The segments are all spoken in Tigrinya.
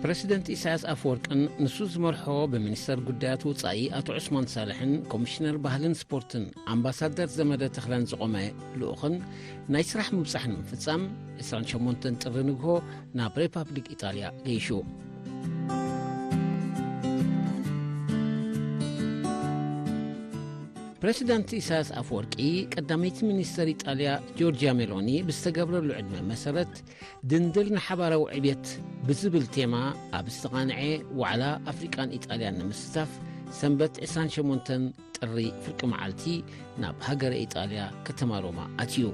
ፕረሲደንት ኢሳያስ ኣፈወርቅን ንሱ ዝመርሖ ብሚኒስተር ጉዳያት ወጻኢ ኣቶ ዑስማን ሳልሕን ኮሚሽነር ባህልን ስፖርትን ኣምባሳደር ዘመደ ተኽለን ዝቖመ ልኡኽን ናይ ስራሕ ምብጻሕ ንምፍጻም ዕስራን ሸሞንተን ጥሪ ንግሆ ናብ ሪፓብሊክ ኢጣልያ ገይሹ። ፕረሲደንት ኢሳያስ ኣፈወርቂ ቀዳመይቲ ሚኒስተር ኢጣልያ ጆርጅያ ሜሎኒ ብዝተገብረሉ ዕድመ መሰረት ድንድል ንሓባራዊ ዕብየት ብዝብል ቴማ ኣብ ዝተቓንዐ ዋዕላ ኣፍሪቃን ኢጣልያን ንምስታፍ ሰንበት ዕስራን ሸሞንተን ጥሪ ፍርቂ መዓልቲ ናብ ሃገረ ኢጣልያ ከተማ ሮማ ኣትዩ።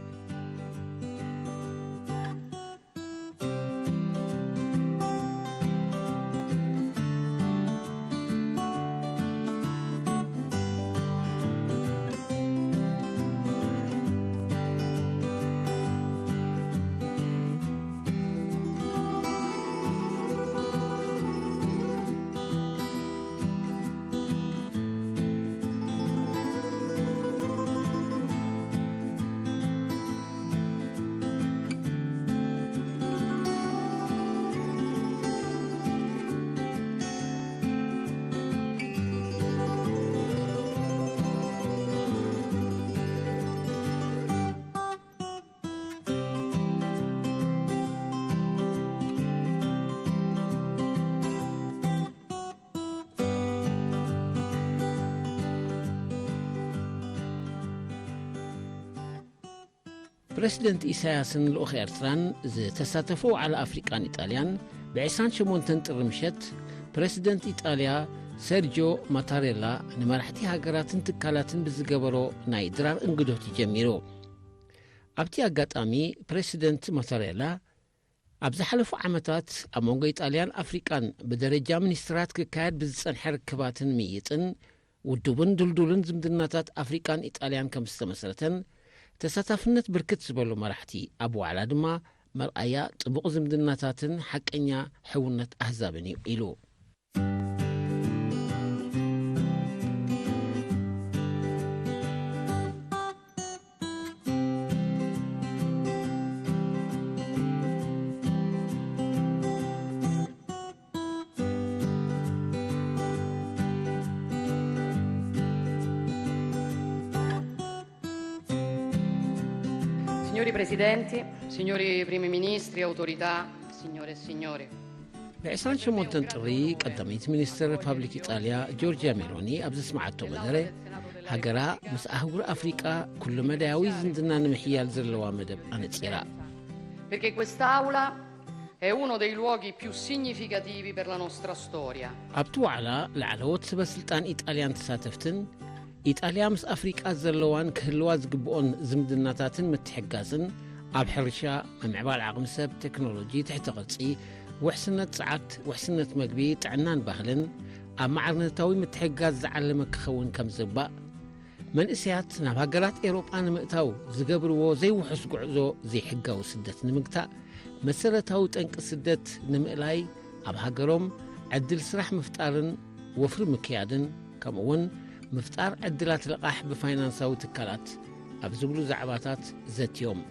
ፕረሲደንት ኢሳያስን ልኡኽ ኤርትራን ዝተሳተፎ ዋዕላ ኣፍሪቃን ኢጣልያን ብዕስራን ሸሞንተን ጥሪ ምሸት ፕረሲደንት ኢጣልያ ሰርጆ ማታሬላ ንመራሕቲ ሃገራትን ትካላትን ብዝገበሮ ናይ ድራር እንግዶት ጀሚሩ። ኣብቲ ኣጋጣሚ ፕረሲደንት ማታሬላ ኣብ ዝሓለፉ ዓመታት ኣብ መንጎ ኢጣልያን ኣፍሪቃን ብደረጃ ሚኒስትራት ክካየድ ብዝጸንሐ ርክባትን ምይይጥን ውዱብን ድልዱልን ዝምድናታት ኣፍሪቃን ኢጣልያን ከም ዝተመስረተን ተሳታፍነት ብርክት ዝበሉ መራሕቲ ኣብ ዋዕላ ድማ መርኣያ ጥቡቕ ዝምድናታትን ሓቀኛ ሕውነት ኣህዛብን እዩ ኢሉ። Signori Presidenti, signori Primi Ministri, autorità, signore e signori. ብ ዕስራን ሸሞንተን ጥሪ ቀዳመይቲ ሚኒስትር ሪፓብሊክ ኢጣልያ ጆርጂያ ሜሎኒ ኣብ ዘስምዓቶ መደረ፣ ሃገራ ምስ ኣህጉር ኣፍሪቃ ኩሉ መዳያዊ ዝምድና ንምሕያል ዘለዋ መደብ ኣነጺራ። Perché quest'Aula è uno dei luoghi più significativi per la nostra storia. ኣብቲ ዋዕላ ላዕለዎት ሰበ ስልጣን ኢጣልያን ተሳተፍትን ኢጣልያ ምስ ኣፍሪቃ ዘለዋን ክህልዋ ዝግብኦን ዝምድናታትን ምትሕጋዝን ኣብ ሕርሻ፣ ምምዕባል ዓቕሚ ሰብ፣ ቴክኖሎጂ፣ ትሕተ ቅርጺ፣ ውሕስነት ጸዓት፣ ውሕስነት መግቢ፣ ጥዕናን ባህልን ኣብ ማዕርነታዊ ምትሕግጋዝ ዝዓለመ ክኸውን ከም ዝግባእ፣ መንእሰያት ናብ ሃገራት ኤውሮጳ ንምእታው ዝገብርዎ ዘይውሑስ ጉዕዞ ዘይሕጋዊ ስደት ንምግታእ፣ መሰረታዊ ጠንቂ ስደት ንምእላይ፣ ኣብ ሃገሮም ዕድል ስራሕ ምፍጣርን ወፍሪ ምክያድን፣ ከምኡ'ውን ምፍጣር ዕድላት ልቓሕ ብፋይናንሳዊ ትካላት ኣብ ዝብሉ ዛዕባታት ዘትዮም።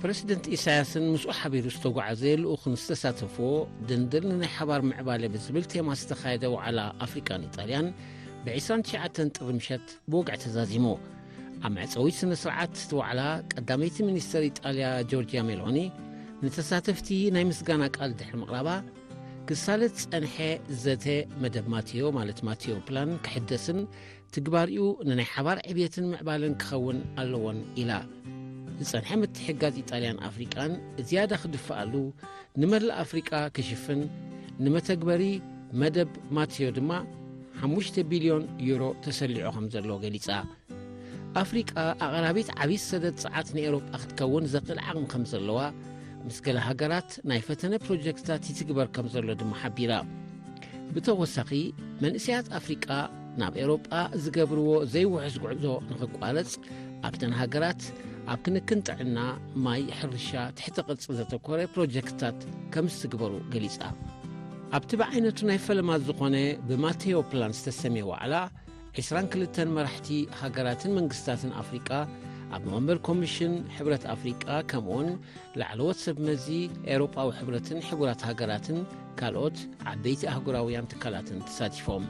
ፕረሲደንት ኢሳያስን ምስኡ ሓቢሩ ዝተጓዓዘ ልኡኽን ዝተሳተፍዎ ድንድል ንናይ ሓባር ምዕባለ ብዝብል ቴማ ዝተኻየደ ዋዕላ ኣፍሪቃን ኢጣልያን ብ ዕስራን ትሽዓተን ጥሪ ምሸት ብወግዒ ተዛዚሙ። ኣብ መዕጸዊ ስነ ስርዓት እቲ ዋዕላ ቀዳመይቲ ሚኒስተር ኢጣልያ ጆርጂያ ሜሎኒ ንተሳተፍቲ ናይ ምስጋና ቃል ድሕሪ ምቕራባ፣ ክሳለጥ ዝጸንሐ ዘተ መደብ ማቴዮ ማለት ማቴዮ ፕላን ክሕደስን ትግባሪኡ ንናይ ሓባር ዕብየትን ምዕባለን ክኸውን ኣለዎን ኢላ። ዝጸንሐ ምትሕግጋዝ ኢጣልያን ኣፍሪቃን ዝያዳ ክድፍኣሉ፣ ንመላእ ኣፍሪቃ ክሽፍን፣ ንመተግበሪ መደብ ማቴዮ ድማ ሓሙሽተ ቢልዮን ዩሮ ተሰሊዑ ከም ዘሎ ገሊጻ። ኣፍሪቃ ኣቕራቢት ዓብዪ ሰደድ ጸዓት ንኤውሮጳ ክትከውን ዘኽእል ዓቕሚ ከም ዘለዋ፣ ምስ ገለ ሃገራት ናይ ፈተነ ፕሮጀክትታት ይትግበር ከም ዘሎ ድማ ሓቢራ። ብተወሳኺ፣ መንእሰያት ኣፍሪቃ ናብ ኤውሮጳ ዝገብርዎ ዘይውሑስ ጉዕዞ ንኽቋረጽ፣ ኣብተን ሃገራት ኣብ ክንክን ጥዕና፣ ማይ፣ ሕርሻ፣ ትሕተ ቅርጺ ዘተኮረ ፕሮጀክትታት ከም ዝትግበሩ ገሊጻ። ኣብቲ ብዓይነቱ ናይ ፈለማ ዝኾነ ብማቴዮ ፕላን ዝተሰምየ ዋዕላ፣ ዕስራን ክልተን መራሕቲ ሃገራትን መንግስታትን ኣፍሪቃ፣ ኣብ መቐንበር ኮሚሽን ሕብረት ኣፍሪቃ፣ ከምኡውን ላዕለዎት ሰብ መዚ ኤውሮጳዊ ሕብረትን ሕቡራት ሃገራትን ካልኦት ዓበይቲ ኣህጉራውያን ትካላትን ተሳቲፎም።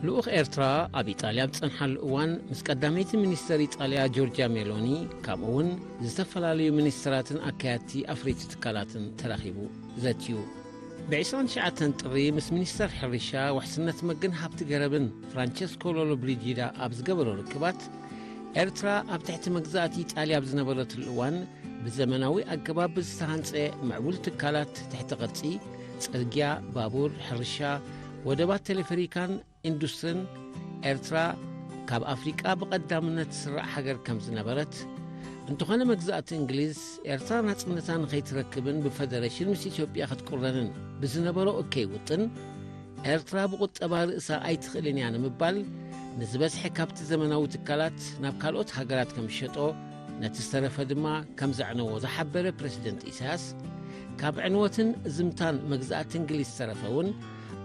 ልኡኽ ኤርትራ ኣብ ኢጣልያ ኣብ ዝጸንሓሉ እዋን፣ ምስ ቀዳመይቲ ሚኒስተር ኢጣልያ ጆርጅያ ሜሎኒ፣ ከምኡውን ዝተፈላለዩ ሚኒስተራትን ኣካያድቲ ኣፍረይቲ ትካላትን ተራኺቡ ዘትዩ። ብ ዕስራን ትሽዓተን ጥሪ ምስ ሚኒስተር ሕርሻ፣ ውሕስነት መግብን ሃብቲ ገረብን ፍራንቸስኮ ሎሎ ብሪጂዳ ኣብ ዝገበሮ ርክባት፣ ኤርትራ ኣብ ትሕቲ መግዛእቲ ኢጣልያ ኣብ ዝነበረትሉ እዋን፣ ብዘመናዊ ኣገባብ ብዝተሃንጸ ምዕቡል ትካላት ትሕቲ ቅርጺ፣ ጽርግያ፣ ባቡር፣ ሕርሻ፣ ወደባት ቴሌፈሪካን ኢንዱስትሪን ኤርትራ ካብ ኣፍሪቃ ብቐዳምነት ትስራዕ ሃገር ከም ዝነበረት፣ እንተኾነ መግዛእቲ እንግሊዝ ኤርትራ ናጽነታ ንኸይትረክብን ብፈደረሽን ምስ ኢትዮጵያ ክትቁረንን ብዝነበሮ እከይ ውጥን፣ ኤርትራ ብቁጠባ ርእሳ ኣይትኽእልን እያ ንምባል፣ ንዝበዝሐ ካብቲ ዘመናዊ ትካላት ናብ ካልኦት ሃገራት ከም ዝሸጦ፣ ነቲ ዝተረፈ ድማ ከም ዘዕነዎ ዝሓበረ ፕረሲደንት ኢሳያስ፣ ካብ ዕንወትን ዝምታን መግዛእቲ እንግሊዝ ዝተረፈ እውን፣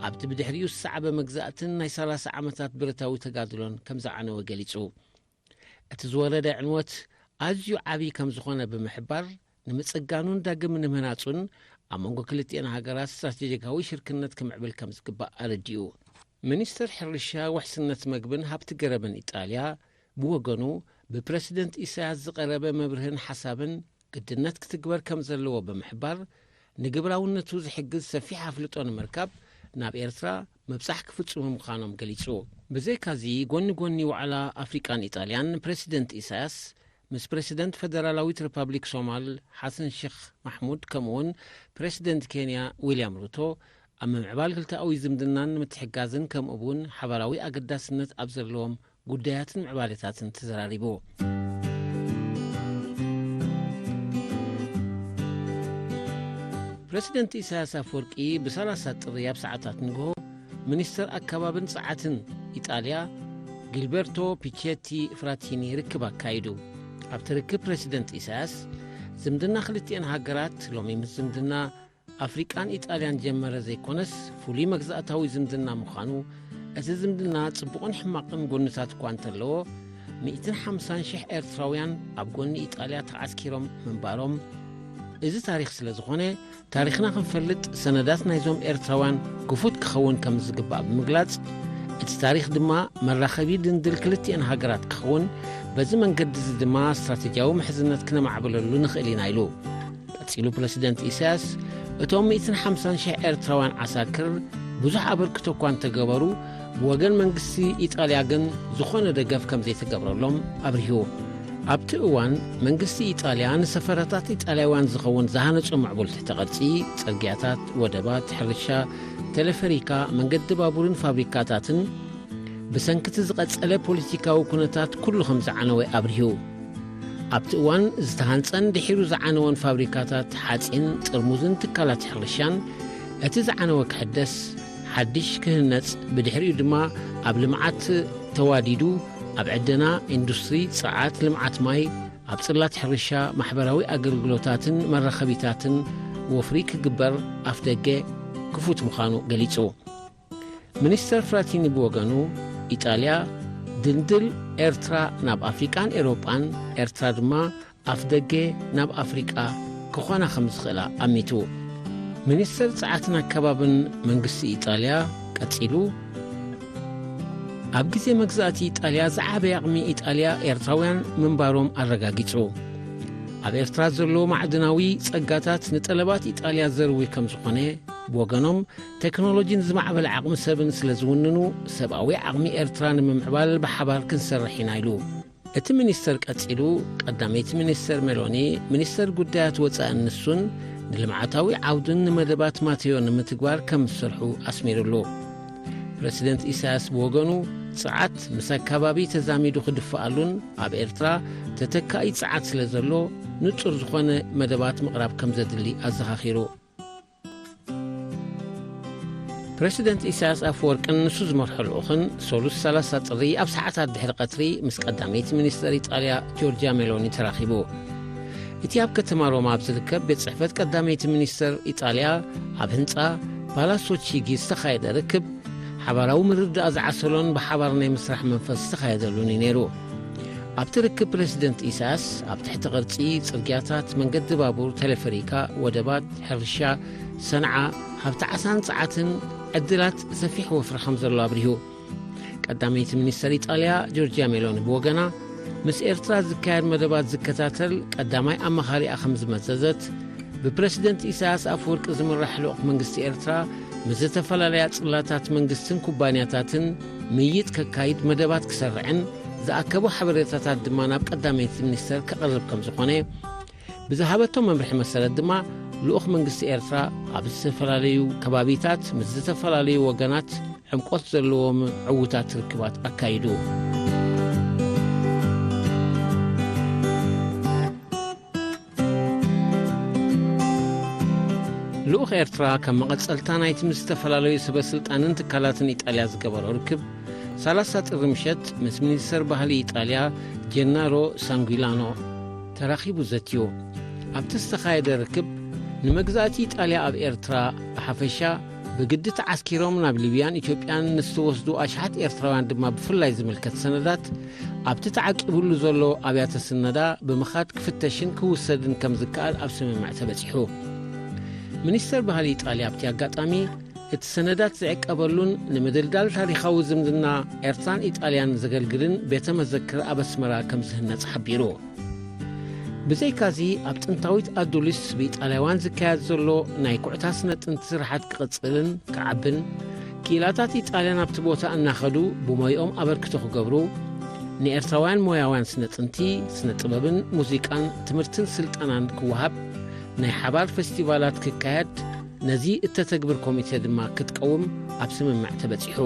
ኣብቲ ብድሕሪኡ ዝሰዓበ መግዛእትን ናይ ሰላሳ ዓመታት ብረታዊ ተጋድሎን ከም ዝዓነወ ገሊጹ። እቲ ዝወረደ ዕንወት ኣዝዩ ዓብዪ ከም ዝኾነ ብምሕባር፣ ንምጽጋኑን ዳግም ንምህናጹን ኣብ መንጎ ክልቲኤን ሃገራት ስትራቴጂካዊ ሽርክነት ክምዕብል ከም ዝግባእ ኣረዲኡ። ሚኒስትር ሕርሻ ውሕስነት መግብን ሃብቲ ገረብን ኢጣልያ ብወገኑ፣ ብፕረሲደንት ኢሳያስ ዝቐረበ መብርህን ሓሳብን ግድነት ክትግበር ከም ዘለዎ ብምሕባር፣ ንግብራውነቱ ዝሕግዝ ሰፊሕ ኣፍልጦ ንምርካብ ናብ ኤርትራ ምብጻሕ ክፍጽሙ ምዃኖም ገሊጹ። ብዘይካዚ፣ ጎኒ ጎኒ ዋዕላ ኣፍሪቃን ኢጣልያን፣ ፕረሲደንት ኢሳያስ ምስ ፕረሲደንት ፈደራላዊት ሪፓብሊክ ሶማል ሓሰን ሸኽ ማሕሙድ፣ ከምኡውን ፕረሲደንት ኬንያ ዊልያም ሩቶ ኣብ ምምዕባል ክልተኣዊ ዝምድናን ምትሕግጋዝን፣ ከምኡ እውን ሓባራዊ ኣገዳስነት ኣብ ዘለዎም ጉዳያትን ምዕባለታትን ተዘራሪቡ። ፕረሲደንት ኢሳያስ ኣፈወርቂ ብሰላሳ ጥሪ ኣብ ሰዓታት ንግሆ ሚኒስተር ኣከባብን ጸዓትን ኢጣልያ ጊልበርቶ ፒቼቲ ፍራቲኒ ርክብ ኣካይዱ። ኣብቲ ርክብ ፕረሲደንት ኢሳያስ፣ ዝምድና ክልቲኤን ሃገራት ሎሚ ምስ ዝምድና ኣፍሪቃን ኢጣልያን ጀመረ ዘይኮነስ፣ ፍሉይ መግዛእታዊ ዝምድና ምዃኑ፣ እቲ ዝምድና ጽቡቕን ሕማቕን ጎንታት እኳ እንተለዎ፣ ሚእትን ሓምሳን ሽሕ ኤርትራውያን ኣብ ጎኒ ኢጣልያ ተዓስኪሮም ምንባሮም፣ እዚ ታሪኽ ስለ ዝኾነ፣ ታሪኽና ክንፈልጥ ሰነዳት ናይዞም ኤርትራውያን ክፉት ክኸውን ከም ዝግባእ ብምግላጽ፣ እቲ ታሪኽ ድማ መራኸቢ ድንድል ክልቲኤን ሃገራት ክኸውን፣ በዚ መንገዲ እዚ ድማ ስትራቴጂያዊ ምሕዝነት ክነማዕብለሉ ንኽእል ኢና ኢሉ። ቀጺሉ ፕረሲደንት ኢሳያስ፣ እቶም ሚእትን ሓምሳን ሽሕ ኤርትራውያን ዓሳክር ብዙሕ ኣበርክቶ እኳ እንተገበሩ፣ ብወገን መንግስቲ ኢጣልያ ግን ዝኾነ ደገፍ ከም ዘይተገብረሎም ኣብሪሁ። ኣብቲ እዋን፣ መንግስቲ ኢጣልያ ንሰፈራታት ኢጣልያውያን ዝኸውን ዝሃነጾ ምዕቡል ትሕተ ቅርጺ፣ ጽርግያታት፣ ወደባት፣ ሕርሻ፣ ቴሌፈሪካ፣ መንገዲ ባቡርን ፋብሪካታትን፣ ብሰንኪ እቲ ዝቐጸለ ፖለቲካዊ ኩነታት ኩሉ ከም ዝዓነወ ኣብሪሁ። ኣብቲ እዋን ዝተሃንጸን ድሒሩ ዝዓነወን ፋብሪካታት ሓጺን፣ ጥርሙዝን ትካላት ሕርሻን፣ እቲ ዝዓነወ ክሕደስ፣ ሓድሽ ክህነጽ፣ ብድሕሪኡ ድማ ኣብ ልምዓት ተዋዲዱ፣ ኣብ ዕደና፣ ኢንዱስትሪ፣ ጸዓት፣ ልምዓት ማይ፣ ኣብ ጽላት ሕርሻ፣ ማሕበራዊ ኣገልግሎታትን መራኸቢታትን ወፍሪ ክግበር ኣፍደገ ክፉት ምዃኑ ገሊጹ። ሚኒስተር ፍራቲኒ ብወገኑ፣ ኢጣልያ ድልድል ኤርትራ ናብ ኣፍሪቃን ኤውሮጳን፣ ኤርትራ ድማ ኣፍደገ ናብ ኣፍሪቃ ክኾና ከም ዝኽእላ ኣሚቱ። ሚኒስተር ጸዓትን ኣከባብን መንግስቲ ኢጣልያ ቀጺሉ፣ ኣብ ግዜ መግዛእቲ ኢጣልያ ዝዓበየ ዓቕሚ ኢጣልያ ኤርትራውያን ምንባሮም ኣረጋጊጹ። ኣብ ኤርትራ ዘሎ ማዕድናዊ ጸጋታት ንጠለባት ኢጣልያ ዘርዊ ከም ዝኾነ ብወገኖም፣ ቴክኖሎጂን ዝማዕበለ ዓቕሚ ሰብን ስለ ዝውንኑ፣ ሰብኣዊ ዓቕሚ ኤርትራ ንምምዕባል ብሓባር ክንሰርሕ ኢና ኢሉ። እቲ ሚኒስተር ቀጺሉ፣ ቀዳመይቲ ሚኒስተር ሜሎኒ፣ ሚኒስተር ጉዳያት ወጻእን ንሱን ንልምዓታዊ ዓውድን ንመደባት ማቴዮ ንምትግባር ከም ዝሰርሑ ኣስሚሩሉ። ፕረሲደንት ኢሳያስ ብወገኑ፣ ጸዓት ምስ ኣከባቢ ተዛሚዱ ክድፍኣሉን ኣብ ኤርትራ ተተካኢ ጸዓት ስለ ዘሎ፣ ንጹር ዝኾነ መደባት ምቕራብ ከም ዘድሊ ኣዘኻኺሩ። ፕረሲደንት ኢሳያስ ኣፈወርቅን ንሱ ዝመርሖ ልኡኽን፣ ሰሉስ ሰላሳ ጥሪ ኣብ ሰዓታት ድሕሪ ቀትሪ ምስ ቀዳመይቲ ሚኒስተር ኢጣልያ ጆርጅያ ሜሎኒ ተራኺቡ። እቲ ኣብ ከተማ ሮማ ኣብ ዝርከብ ቤት ጽሕፈት ቀዳመይቲ ሚኒስተር ኢጣልያ ኣብ ህንጻ ፓላሶ ቺጊ ዝተኻየደ ርክብ፣ ሓባራዊ ምርድኣ ዝዓሰሎን ብሓባር ናይ ምስራሕ መንፈስ ዝተኻየደሉን እዩ ነይሩ። ኣብቲ ርክብ ፕረሲደንት ኢሳያስ ኣብ ትሕቲ ቅርጺ፣ ጽርግያታት፣ መንገዲ ባቡር፣ ቴሌፈሪካ፣ ወደባት፣ ሕርሻ፣ ሰንዓ፣ ሃብቲ ዓሳን ጸዓትን ዕድላት ሰፊሕ ወፍሪ ከም ዘሎ ኣብሪሁ። ቀዳመይቲ ሚኒስተር ኢጣልያ ጆርጅያ ሜሎኒ ብወገና፣ ምስ ኤርትራ ዝካየድ መደባት ዝከታተል ቀዳማይ ኣማኻሪኣ ከም ዝመዘዘት፣ ብፕረሲደንት ኢሳያስ ኣፈወርቂ ዝምራሕ ልኡኽ መንግስቲ ኤርትራ ምስ ዝተፈላለያ ጽላታት መንግስትን ኩባንያታትን ምይይጥ ከካይድ መደባት ክሰርዕን ዝኣከቦ ሓበሬታታት ድማ ናብ ቀዳመይቲ ሚኒስተር ከቕርብ ከም ዝኾነ ብዝሃበቶ መምርሒ መሰረት ድማ፣ ልኡኽ መንግስቲ ኤርትራ ኣብ ዝተፈላለዩ ከባቢታት ምስ ዝተፈላለዩ ወገናት ዕምቆት ዘለዎም ዕዉታት ርክባት ኣካይዱ። ልኡኽ ኤርትራ ከም መቐጸልታ ናይቲ ምስ ዝተፈላለዩ ሰበ ስልጣንን ትካላትን ኢጣልያ ዝገበሮ ርክብ፣ ሰላሳ ጥሪ ምሸት ምስ ሚኒስተር ባህሊ ኢጣልያ ጀናሮ ሳንጉላኖ ተራኺቡ ዘትዩ። ኣብቲ ዝተኻየደ ርክብ፣ ንመግዛእቲ ኢጣልያ ኣብ ኤርትራ ብሓፈሻ፣ ብግዲ ተዓስኪሮም ናብ ሊብያን ኢትዮጵያን ንዝተወስዱ ኣሽሓት ኤርትራውያን ድማ ብፍላይ ዝምልከት ሰነዳት፣ ኣብቲ ተዓቂቡሉ ዘሎ ኣብያተ ስነዳ ብምኻድ ክፍተሽን ክውሰድን ከም ዝከኣል ኣብ ስምምዕ ተበጺሑ። ሚኒስተር ባህሊ ኢጣልያ ኣብቲ ኣጋጣሚ፣ እቲ ሰነዳት ዝዕቀበሉን ንምድልዳል ታሪኻዊ ዝምድና ኤርትራን ኢጣልያን ዘገልግልን ቤተ መዘክር ኣብ ኣስመራ ከም ዝህነጽ ሓቢሩ። ብዘይካዚ፣ ኣብ ጥንታዊት ኣዱሊስ ብኢጣልያውያን ዝካየድ ዘሎ ናይ ኩዕታ ስነ ጥንቲ ስራሓት ክቕጽልን ክዓብን፣ ክኢላታት ኢጣልያን ኣብቲ ቦታ እናኸዱ ብሞይኦም ኣበርክቶ ክገብሩ፣ ንኤርትራውያን ሞያውያን ስነ ጥንቲ፣ ስነ ጥበብን ሙዚቃን ትምህርትን ስልጠናን ክወሃብ፣ ናይ ሓባር ፈስቲቫላት ክካየድ፣ ነዚ እተተግብር ኮሚቴ ድማ ክትቀውም ኣብ ስምምዕ ተበጺሑ።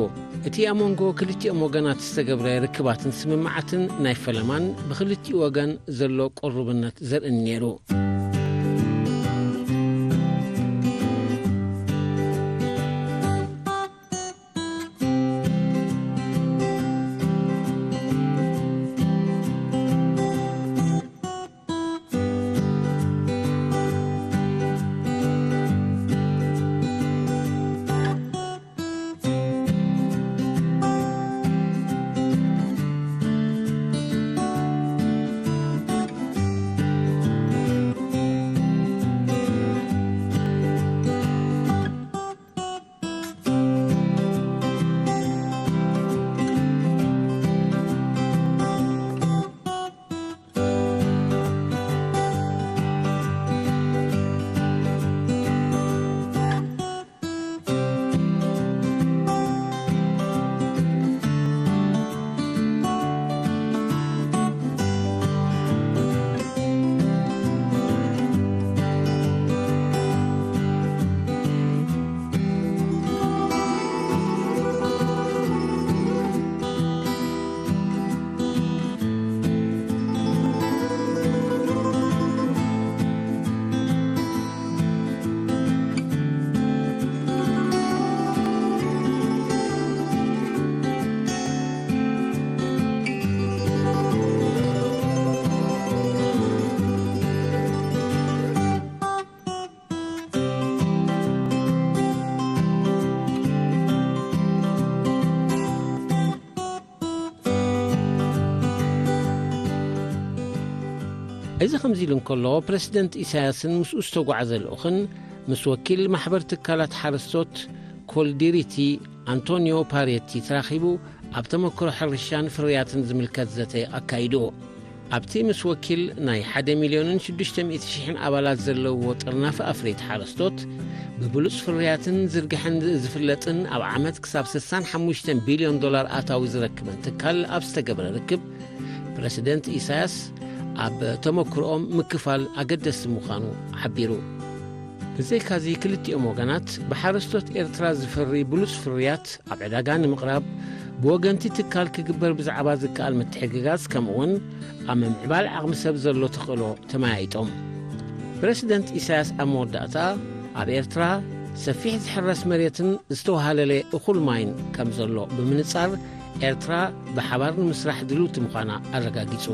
እቲ ኣብ መንጎ ክልቲኦም ወገናት ዝተገብረ ርክባትን ስምምዓትን ናይ ፈለማን ብኽልቲኡ ወገን ዘሎ ቅሩብነት ዘርእን ነይሩ። እዚ ከምዚ ኢሉ እንከሎ፣ ፕረሲደንት ኢሳያስን ምስኡ ዝተጓዓዘ ልኡኽን ምስ ወኪል ማሕበር ትካላት ሓረስቶት ኮልዲሪቲ ኣንቶኒዮ ፓሬቲ ተራኺቡ ኣብ ተመክሮ ሕርሻን ፍርያትን ዝምልከት ዘተ ኣካይዱ። ኣብቲ ምስ ወኪል ናይ ሓደ ሚልዮንን ሽዱሽተ ሚእቲ ሽሕን ኣባላት ዘለውዎ ጥርናፈ ኣፍሪት ሓረስቶት፣ ብብሉጽ ፍርያትን ዝርግሐን ዝፍለጥን ኣብ ዓመት ክሳብ ስሳን ሓሙሽተን ቢልዮን ዶላር ኣታዊ ዝረክበን ትካል ኣብ ዝተገብረ ርክብ፣ ፕረሲደንት ኢሳያስ ኣብ ተመክሮኦም ምክፋል ኣገደስቲ ምዃኑ ሓቢሩ። ብዘይካዚ ክልቲኦም ወገናት ብሓረስቶት ኤርትራ ዝፈሪ ብሉጽ ፍርያት ኣብ ዕዳጋ ንምቕራብ ብወገንቲ ትካል ክግበር ብዛዕባ ዝከኣል ምትሕግጋዝ ከምኡውን ኣብ ምምዕባል ዓቕሚ ሰብ ዘሎ ተኽእሎ ተመያይጦም። ፕረሲደንት ኢሳያስ ኣብ መወዳእታ ኣብ ኤርትራ ሰፊሕ ዝሕረስ መሬትን ዝተወሃለለ እኹል ማይን ከም ዘሎ ብምንጻር ኤርትራ ብሓባር ንምስራሕ ድልውቲ ምዃና ኣረጋጊጹ።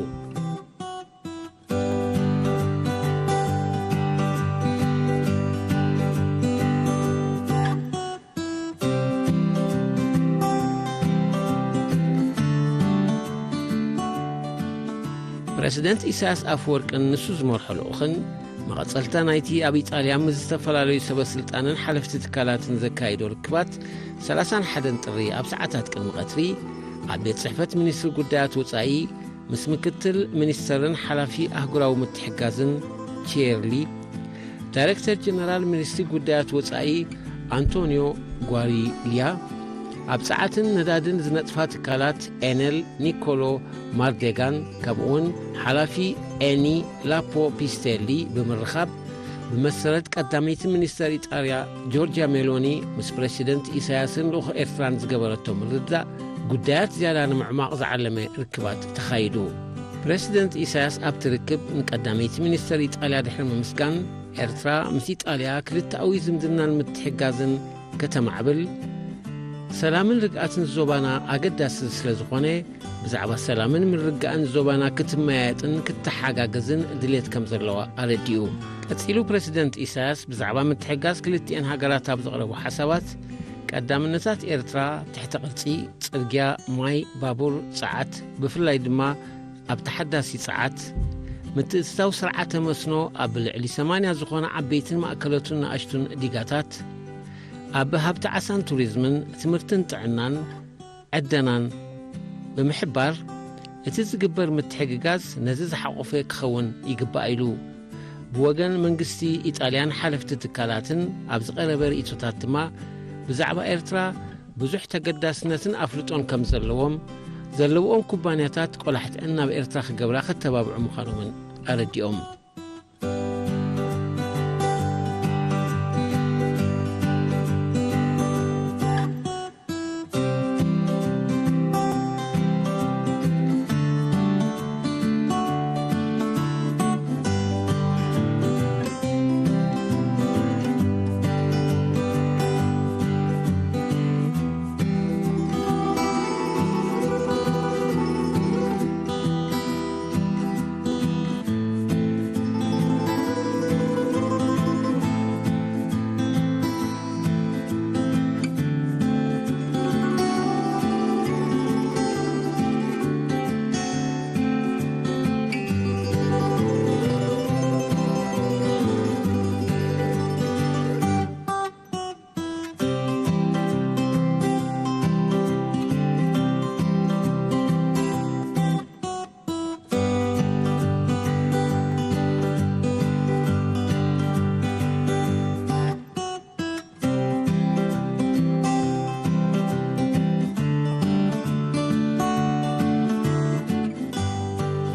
ፕረሲደንት ኢሳያስ ኣፈወርቅን ንሱ ዝመርሖ ልኡኽን፣ መቐጸልታ ናይቲ ኣብ ኢጣልያ ምስ ዝተፈላለዩ ሰበ ስልጣንን ሓለፍቲ ትካላትን ዘካየዶ ርክባት፣ ሰላሳን ሓደን ጥሪ ኣብ ሰዓታት ቅድሚ ቀትሪ፣ ኣብ ቤት ጽሕፈት ሚኒስትሪ ጉዳያት ወጻኢ ምስ ምክትል ሚኒስተርን ሓላፊ ኣህጉራዊ ምትሕጋዝን ቼርሊ፣ ዳይሬክተር ጀነራል ሚኒስትሪ ጉዳያት ወጻኢ ኣንቶኒዮ ጓሪልያ፣ ኣብ ጸዓትን ነዳድን ዝነጥፋ ትካላት ኤነል ኒኮሎ ማርዴጋን፣ ከምኡውን ሓላፊ ኤኒ ላፖ ፒስቴሊ ብምርኻብ፣ ብመሰረት ቀዳመይቲ ሚኒስተር ኢጣልያ ጆርጅያ ሜሎኒ ምስ ፕረሲደንት ኢሳያስን ልኡኽ ኤርትራን ዝገበረቶ ምርድዳእ፣ ጉዳያት ዝያዳ ንምዕማቕ ዝዓለመ ርክባት ተኻይዱ። ፕረሲደንት ኢሳያስ ኣብቲ ርክብ ንቀዳመይቲ ሚኒስተር ኢጣልያ ድሕሪ ምምስጋን፣ ኤርትራ ምስ ኢጣልያ ክልተኣዊ ዝምድናን ምትሕጋዝን ከተማዕብል፣ ሰላምን ርግኣትን ዞባና ኣገዳሲ ስለ ዝኾነ፣ ብዛዕባ ሰላምን ምርግጋእን ዞባና ክትመያየጥን ክትተሓጋገዝን ድሌት ከም ዘለዋ ኣረዲኡ። ቀጺሉ ፕረሲደንት ኢሳያስ ብዛዕባ ምትሕጋዝ ክልቲኤን ሃገራት ኣብ ዘቕረቦ ሓሳባት፣ ቀዳምነታት ኤርትራ ትሕተ ቅርጺ፣ ጽርግያ፣ ማይ፣ ባቡር፣ ጸዓት፣ ብፍላይ ድማ ኣብ ተሓዳሲ ጸዓት፣ ምትእትታው ስርዓተ መስኖ ኣብ ልዕሊ ሰማንያ ዝኾነ ዓበይትን ማእከሎትን ንኣሽቱን ዲጋታት፣ ኣብ ሃብቲ ዓሳን ቱሪዝምን፣ ትምህርትን ጥዕናን፣ ዕደናን ብምሕባር፣ እቲ ዝግበር ምትሕግጋዝ ነዚ ዝሓቖፈ ክኸውን ይግባእ ኢሉ። ብወገን መንግስቲ ኢጣልያን ሓለፍቲ ትካላትን ኣብ ዝቐረበ ርእይቶታት ድማ፣ ብዛዕባ ኤርትራ ብዙሕ ተገዳስነትን ኣፍልጦን ከም ዘለዎም፣ ዘለውኦም ኩባንያታት ቆላሕትአን ናብ ኤርትራ ክገብራ ከተባብዑ ምዃኖምን ኣረዲኦም።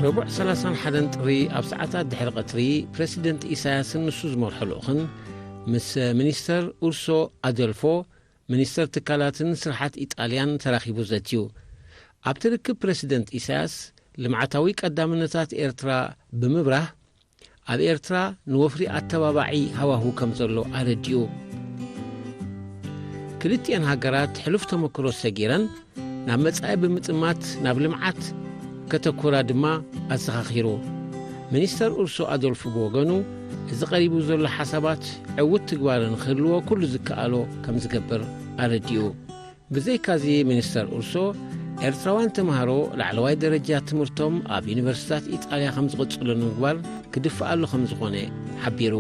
ረቡዕ ሰላሳን ሓደን ጥሪ ኣብ ሰዓታት ድሕሪ ቀትሪ፣ ፕረሲደንት ኢሳያስን ንሱ ዝመርሖ ልኡኽን ምስ ሚኒስተር ኡርሶ ኣደልፎ፣ ሚኒስተር ትካላትን ስርሓት ኢጣልያን ተራኺቡ ዘትዩ። ኣብቲ ርክብ ፕረሲደንት ኢሳያስ፣ ልምዓታዊ ቀዳምነታት ኤርትራ ብምብራህ፣ ኣብ ኤርትራ ንወፍሪ ኣተባባዒ ሃዋሁ ከም ዘሎ ኣረዲኡ። ክልቲኤን ሃገራት ሕሉፍ ተመክሮ ሰጊረን ናብ መጻኢ ብምጥማት ናብ ልምዓት ከተኩራ ድማ ኣዘኻኺሩ። ሚኒስተር ኡርሶ ኣዶልፍ ብወገኑ፣ እዚ ቀሪቡ ዘሎ ሓሳባት ዕዉት ትግባረ ንክህልዎ ኩሉ ዝከኣሎ ከም ዝገብር ኣረዲኡ። ብዘይካዚ ሚኒስተር ኡርሶ፣ ኤርትራውያን ተምሃሮ ላዕለዋይ ደረጃ ትምህርቶም ኣብ ዩኒቨርሲታት ኢጣልያ ከም ዝቕጽሉ ንምግባር ክድፍኣሉ ከም ዝኾነ ሓቢሩ።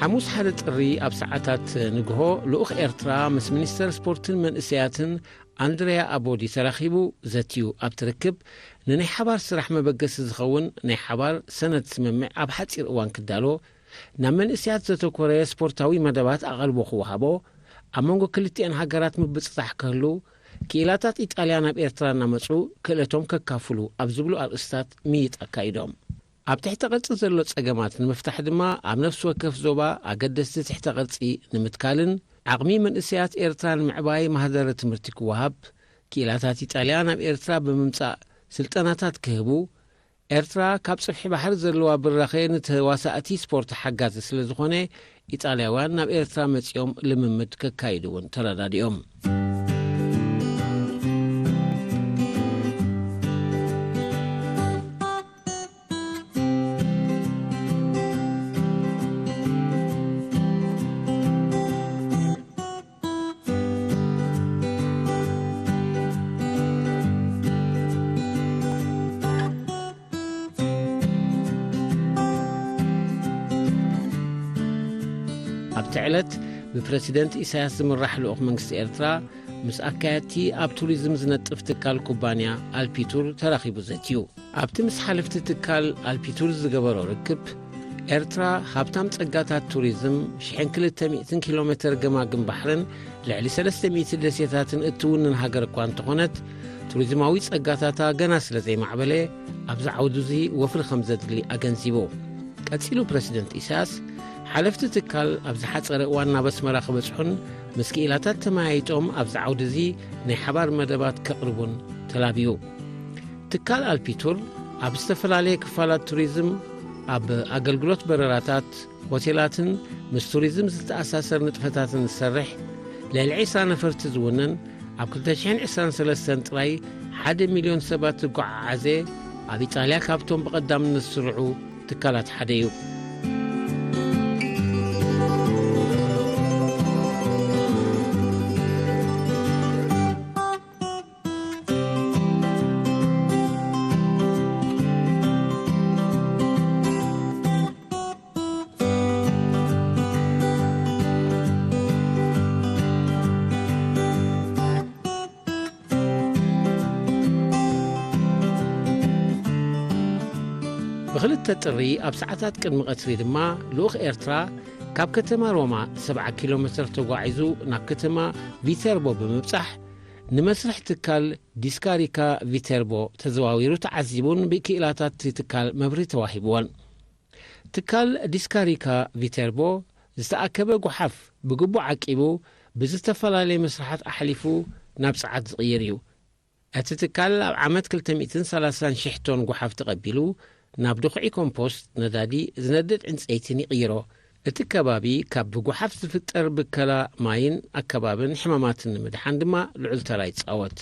ሓሙስ ሓደ ጥሪ ኣብ ሰዓታት ንግሆ ልኡኽ ኤርትራ ምስ ሚኒስተር ስፖርትን መንእሰያትን ኣንድርያ ኣቦዲ ተራኺቡ ዘትዩ። ኣብቲ ርክብ ንናይ ሓባር ስራሕ መበገሲ ዝኸውን ናይ ሓባር ሰነድ ስምምዕ ኣብ ሓጺር እዋን ክዳሎ፣ ናብ መንእሰያት ዘተኮረ ስፖርታዊ መደባት ኣቓልቦ ክወሃቦ፣ ኣብ መንጎ ክልቲኣን ሃገራት ምብጽጻሕ ክህሉ፣ ክኢላታት ኢጣልያ ናብ ኤርትራ እናመጹ ክእለቶም ከካፍሉ ኣብ ዝብሉ ኣርእስታት ምይይጥ ኣካይዶም። ኣብ ትሕቲ ቅርጺ ዘሎ ጸገማት ንምፍታሕ ድማ ኣብ ነፍሲ ወከፍ ዞባ ኣገደስቲ ትሕተ ቅርጺ ንምትካልን ዓቕሚ መንእሰያት ኤርትራ ንምዕባይ ማህደረ ትምህርቲ ክወሃብ፣ ክኢላታት ኢጣልያ ናብ ኤርትራ ብምምጻእ ስልጠናታት ክህቡ፣ ኤርትራ ካብ ጽፍሒ ባሕሪ ዘለዋ ብራኸ ንተዋሳእቲ ስፖርት ሓጋዚ ስለ ዝኾነ፣ ኢጣልያውያን ናብ ኤርትራ መጺኦም ልምምድ ከካይዱ እውን ተረዳዲኦም። ኣብቲ ዕለት ብፕረሲደንት ኢሳያስ ዝምራሕ ልኡኽ መንግስቲ ኤርትራ ምስ ኣካየድቲ ኣብ ቱሪዝም ዝነጥፍ ትካል ኩባንያ ኣልፒቱር ተራኺቡ ዘትዩ። ኣብቲ ምስ ሓለፍቲ ትካል ኣልፒቱር ዝገበሮ ርክብ፣ ኤርትራ ሃብታም ጸጋታት ቱሪዝም፣ ሽሕን ክልተ ሚእትን ኪሎ ሜተር ገማግም ባሕርን ልዕሊ ሰለስተ ሚእቲ ደሴታትን እትውንን ሃገር እኳ እንተኾነት፣ ቱሪዝማዊ ጸጋታታ ገና ስለ ዘይማዕበለ፣ ኣብዚ ዓውዲ እዚ ወፍሪ ከም ዘድሊ ኣገንዚቡ። ቀጺሉ ፕረሲደንት ኢሳያስ፣ ሓለፍቲ ትካል ኣብ ዝሓጸረ እዋን ናብ ኣስመራ ክበጽሑን ምስ ክኢላታት ተመያይጦም ኣብዚ ዓውዲ እዚ ናይ ሓባር መደባት ከቕርቡን ተላብዩ። ትካል ኣልፒቱር ኣብ ዝተፈላለየ ክፋላት ቱሪዝም፣ ኣብ ኣገልግሎት በረራታት፣ ሆቴላትን ምስ ቱሪዝም ዝተኣሳሰር ንጥፈታትን ዝሰርሕ፣ ልዕሊ ዕስራ ነፈርቲ ዝውንን፣ ኣብ ክልተ ሽሕን ዕስራን ሰለስተን ጥራይ ሓደ ሚልዮን ሰባት ዝጓዓዓዘ፣ ኣብ ኢጣልያ ካብቶም ብቐዳምነት ዝስርዑ ትካላት ሓደ እዩ። ብኽልተ ጥሪ ኣብ ሰዓታት ቅድሚ ቀትሪ ድማ ልኡኽ ኤርትራ ካብ ከተማ ሮማ ሰብዓ ኪሎ ሜትር ተጓዒዙ ናብ ከተማ ቪተርቦ ብምብጻሕ ንመስርሕ ትካል ዲስካሪካ ቪተርቦ ተዘዋዊሩ ተዓዚቡን ብክኢላታት እቲ ትካል መብርሂ ተዋሂብዎን። ትካል ዲስካሪካ ቪተርቦ ዝተኣከበ ጓሓፍ ብግቡእ ዓቂቡ ብዝተፈላለየ መስርሓት ኣሕሊፉ ናብ ጸዓት ዝቕይር እዩ። እቲ ትካል ኣብ ዓመት ክልተ ሚእትን ሰላሳን ሽሕ ቶን ጓሓፍ ተቐቢሉ ናብ ድኹዒ ኮምፖስት፣ ነዳዲ፣ ዝነድድ ዕንጸይትን ይቕይሮ። እቲ ከባቢ ካብ ብጓሓፍ ዝፍጠር ብከላ ማይን ኣከባብን ሕማማትን ንምድሓን ድማ ልዑል ተራ ይጻወት።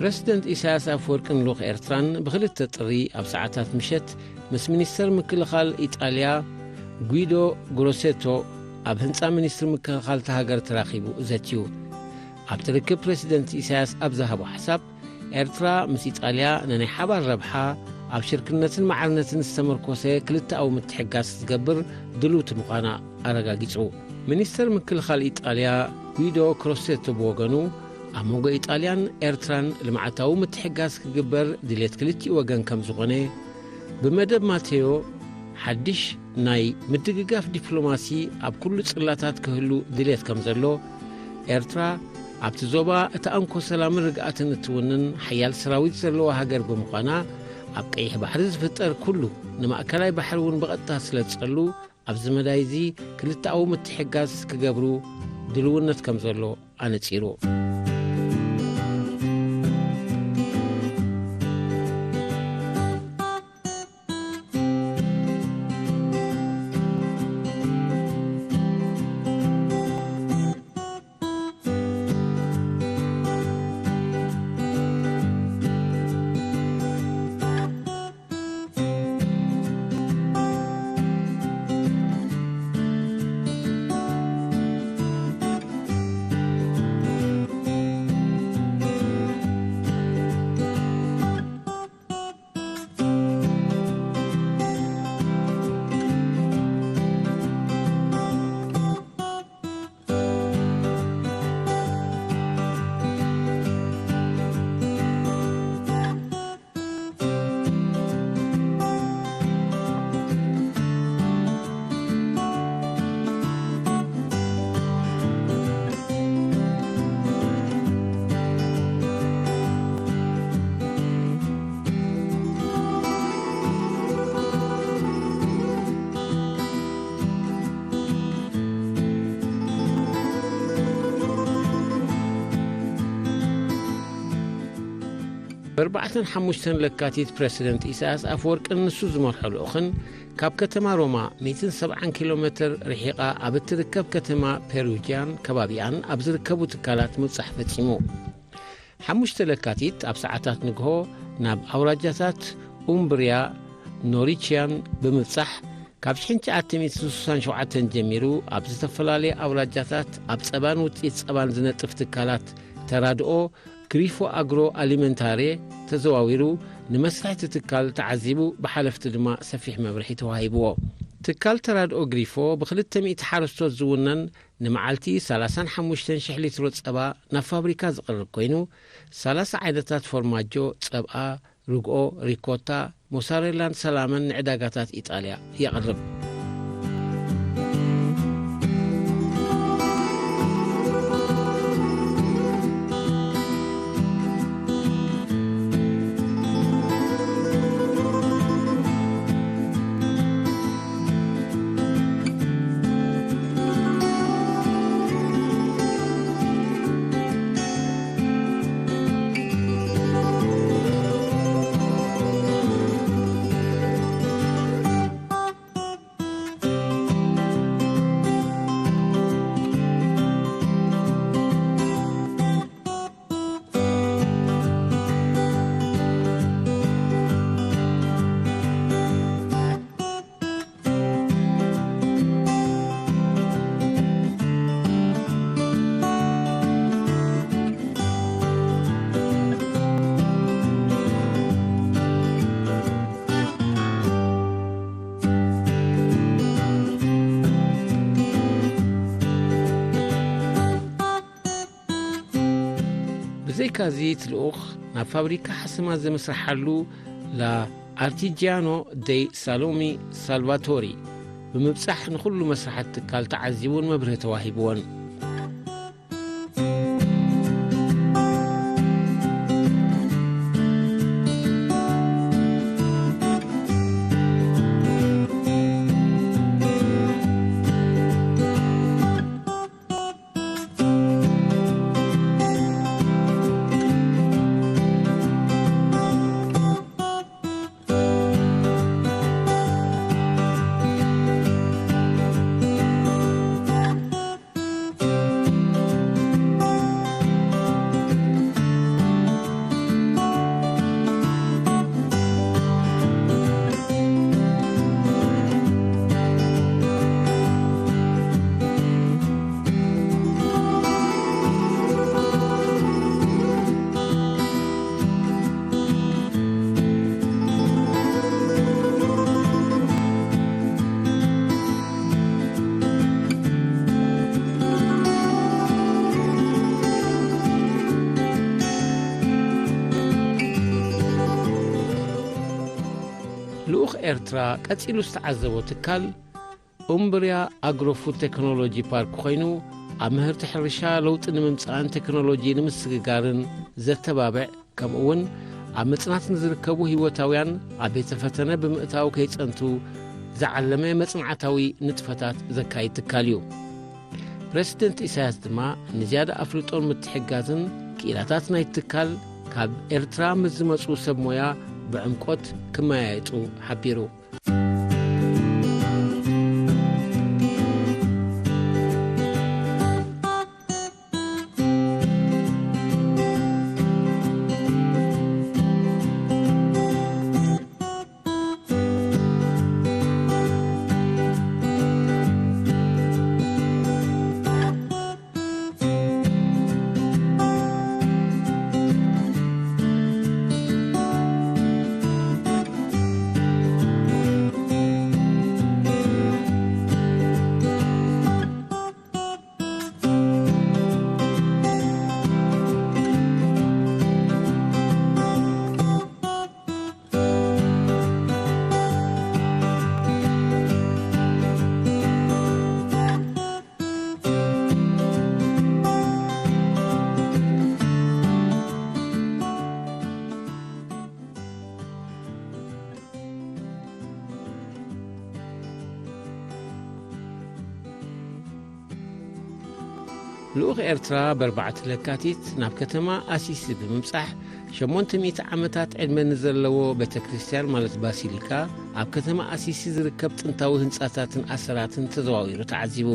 ፕረሲደንት ኢሳያስ ኣፈወርቅን ልኡኽ ኤርትራን ብክልተ ጥሪ ኣብ ሰዓታት ምሸት ምስ ሚኒስተር ምክልኻል ኢጣልያ ጒዶ ግሮሴቶ ኣብ ህንጻ ሚኒስትሪ ምክልኻል እታ ሃገር ተራኺቡ ዘትዩ። ኣብቲ ርክብ ፕረሲደንት ኢሳያስ ኣብ ዝሃቦ ሓሳብ፣ ኤርትራ ምስ ኢጣልያ ንናይ ሓባር ረብሓ ኣብ ሽርክነትን ማዕርነትን ዝተመርኮሰ ክልተኣዊ ምትሕጋዝ ክትገብር ድልውቲ ምዃና ኣረጋጊጹ። ሚኒስተር ምክልኻል ኢጣልያ ጒዶ ክሮሴቶ ብወገኑ፣ ኣብ መንጎ ኢጣልያን ኤርትራን ልምዓታዊ ምትሕጋዝ ክግበር ድሌት ክልቲኡ ወገን ከም ዝኾነ፣ ብመደብ ማቴዮ ሓድሽ ናይ ምድግጋፍ ዲፕሎማሲ ኣብ ኩሉ ጽላታት ክህሉ ድሌት ከም ዘሎ፣ ኤርትራ ኣብቲ ዞባ እታ ኣንኮ ሰላምን ርግኣትን እትውንን ሓያል ሰራዊት ዘለዋ ሃገር ብምዃና፣ ኣብ ቀይሕ ባሕሪ ዝፍጠር ኩሉ ንማእከላይ ባሕሪ እውን ብቐጥታ ስለ ዝጸሉ፣ ኣብዚ መዳይ እዚ ክልተኣዊ ምትሕጋዝ ክገብሩ ድልውነት ከም ዘሎ ኣነጺሩ። ብኣርባዕተን ሓሙሽተን ለካቲት ፕረሲደንት ኢሳያስ ኣፈወርቅን ንሱ ዝመርሖ ልኡኽን ካብ ከተማ ሮማ ሚእትን ሰብዓን ኪሎ ሜትር ርሒቓ ኣብ እትርከብ ከተማ ፔሩጅያን ከባቢኣን ኣብ ዝርከቡ ትካላት ምብጻሕ ፈጺሙ። ሓሙሽተ ለካቲት ኣብ ሰዓታት ንግሆ ናብ ኣውራጃታት ኡምብርያ ኖሪችያን ብምብጻሕ፣ ካብ ሽሕን ትሽዓተ ሚእትን ስሳን ሸውዓተን ጀሚሩ ኣብ ዝተፈላለየ ኣውራጃታት ኣብ ጸባን ውጽኢት ጸባን ዝነጥፍ ትካላት ተራድኦ ግሪፎ ኣግሮ ኣሊመንታሬ ተዘዋዊሩ፣ ንመስርሕቲ ትካል ተዓዚቡ፣ ብሓለፍቲ ድማ ሰፊሕ መብርሒ ተዋሂብዎ። ትካል ተራድኦ ግሪፎ ብክልተ ሚእቲ ሓረስቶት ዝውነን፣ ንመዓልቲ ሰላሳን ሓሙሽተን ሽሕ ሊትሮ ጸባ ናብ ፋብሪካ ዝቕርብ ኮይኑ፣ ሰላሳ ዓይነታት ፎርማጆ፣ ጸብኣ፣ ርግኦ፣ ሪኮታ፣ ሞሳሬላን ሰላምን ንዕዳጋታት ኢጣልያ የቕርብ። ብዘይካዚ፣ እቲ ልኡኽ ናብ ፋብሪካ ሓሰማ ዘምስርሓሉ ላ ኣርቲጂያኖ ደይ ሳሎሚ ሳልቫቶሪ ብምብጻሕ፣ ንኹሉ መስራሓት ትካል ተዓዚቡን መብርሂ ተዋሂብዎን። ልኡኽ ኤርትራ ቀጺሉ ዝተዓዘቦ ትካል ኡምብርያ ኣግሮ ፉድ ቴክኖሎጂ ፓርክ ኮይኑ፣ ኣብ ምህርቲ ሕርሻ ለውጢ ንምምጻእን ቴክኖሎጂ ንምስግጋርን ዘተባብዕ፣ ከምኡ እውን ኣብ ምጽናት ንዝርከቡ ህይወታውያን ኣብ ቤተ ፈተነ ብምእታው ከይጸንቱ ዝዓለመ መጽናዕታዊ ንጥፈታት ዘካይድ ትካል እዩ። ፕረሲደንት ኢሳያስ ድማ ንዝያዳ ኣፍልጦን ምትሕግጋዝን ክኢላታት ናይ ትካል ካብ ኤርትራ ምስ ዝመጹ ሰብ ሞያ ብዕምቆት ክመያየጡ ሓቢሩ። ልኡኽ ኤርትራ ብ ኣርባዕተ ለካቲት ናብ ከተማ ኣሲሲ ብምብጻሕ፣ ሸሞንተ ሚእቲ ዓመታት ዕድመ ንዘለዎ ቤተ ክርስቲያን ማለት ባሲሊካ፣ ኣብ ከተማ ኣሲሲ ዝርከብ ጥንታዊ ህንጻታትን ኣሰራትን ተዘዋዊሩ ተዓዚቡ።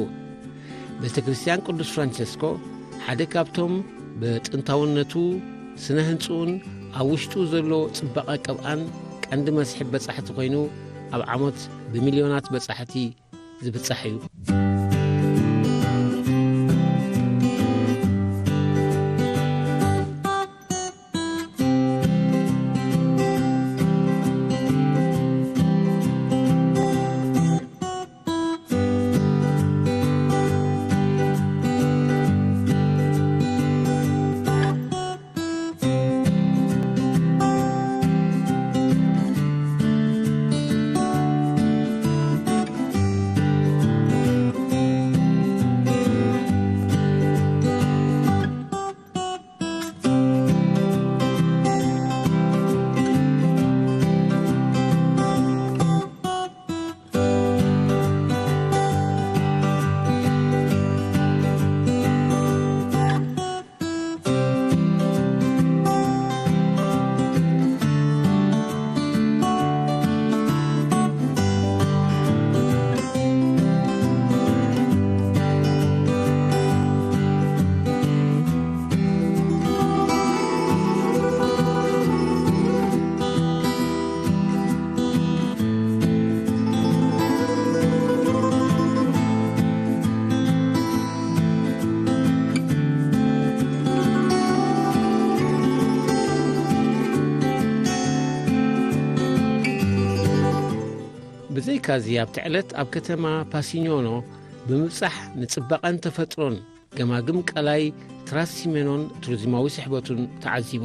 ቤተ ክርስቲያን ቅዱስ ፍራንቸስኮ ሓደ ካብቶም ብጥንታውነቱ፣ ስነ ህንጽኡን ኣብ ውሽጡ ዘሎ ጽባቐ ቅብኣን ቀንዲ መስሕብ በጻሕቲ ኮይኑ፣ ኣብ ዓመት ብሚልዮናት በጻሕቲ ዝብጻሕ እዩ። ብዘይካዚ ኣብቲ ዕለት ኣብ ከተማ ፓሲኞኖ ብምብጻሕ ንጽባቐን ተፈጥሮን ገማግም ቀላይ ትራሲሜኖን ቱሪዝማዊ ስሕበቱን ተዓዚቡ።